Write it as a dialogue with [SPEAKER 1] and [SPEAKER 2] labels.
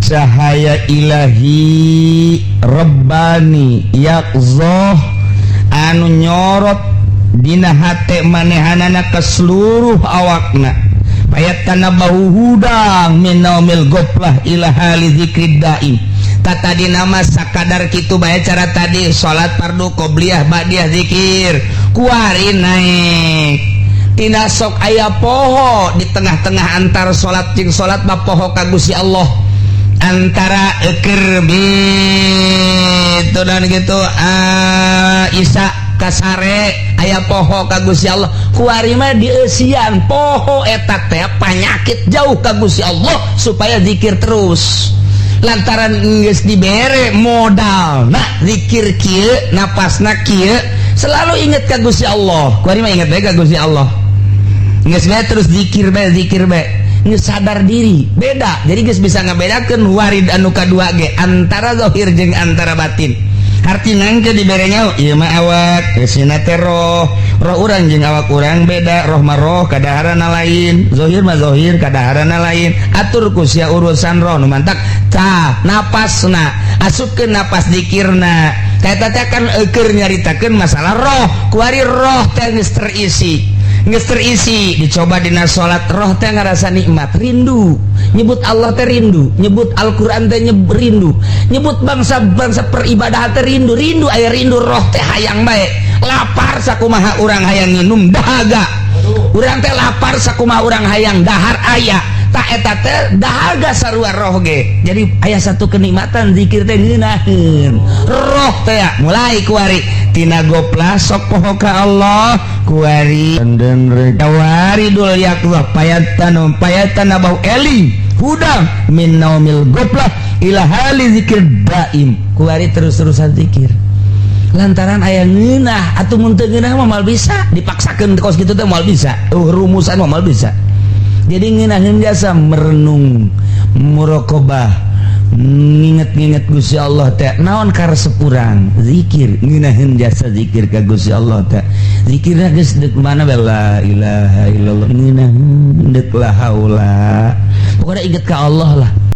[SPEAKER 1] Cahaya ilahi Rabbani yaqzoh anu nyorot dina hate manehanana ke seluruh awakna, payat tanabahu hudang min naumil goflah ila hali zikrid daim. Tak tadi nama sakadar kitu bae, cara tadi salat fardu, qobliyah, ba'diyah, zikir. Kuari naik tina sok aya poho di tengah-tengah antar salat jeung salat mah, poho ka Gusti Allah antara eker itu dan gitu, ah, Isa kasare aya poho ka Gusti Allah. Kuari mah dieusian poho eta teh panyakit jauh ka Gusti Allah supaya zikir terus, lantaran geus dibere modal. Nah, zikir kieu, napasna kieu, selalu inget ka Gusti Allah. Kuari mah inget bae ka Gusti Allah, geus bae terus zikir bae, zikir bae, geus sadar diri beda. Jadi geus bisa ngabedakeun warid anu kadua ge antara zahir jeung antara batin. Artina engke dibere nyaho ieu mah awak, geusina teh roh. Roh urang jeung awak urang beda. Roh mah roh, kadaharana lain, zahir mah zahir, kadaharana lain. Atur ku sia urusan roh. Nu mantak tah napasna, asupkeun napas zikirna. Eta teh kan eueur nyaritakeun masalah roh. Kuari roh teh geus terisi, geus terisi, dicoba dina salat, roh teh ngarasa nikmat, rindu nyebut Allah teh, rindu nyebut Al-Qur'an teh, rindu nyebut bangsa-bangsa peribadahan teh, rindu, rindu, aya rindu. Roh teh hayang bae, lapar sakumaha urang hayang minum dahaga, urang teh lapar sakumaha urang hayang dahar aya. Tak eta teh dahaga sarua roh ge. Jadi aya satu kenikmatan zikir teh ngeunaheun roh teh. Mulai kuari tina goplah sok poho ka Allah. Kuari waridul yaqzah payatan payatan abau eling hudang min naumil goplah ila hali zikir daim. Kuari terus-terusan zikir lantaran aya ngeunah. Atuh mun teu ngeunah mah moal bisa, dipaksakeun kos kitu teh moal bisa. Rumusan mah moal bisa. Jadi ngeunaheun jasa merenung, muraqabah, nginget-nginget Gusti Allah teh naon karesep urang, zikir ngeunaheun jasa zikir ka Gusti Allah teh. Zikirna geus deuk mana bae, la ilaha illallah, ngeunaheun deuk la haula, pokoknya inget ka Allah lah.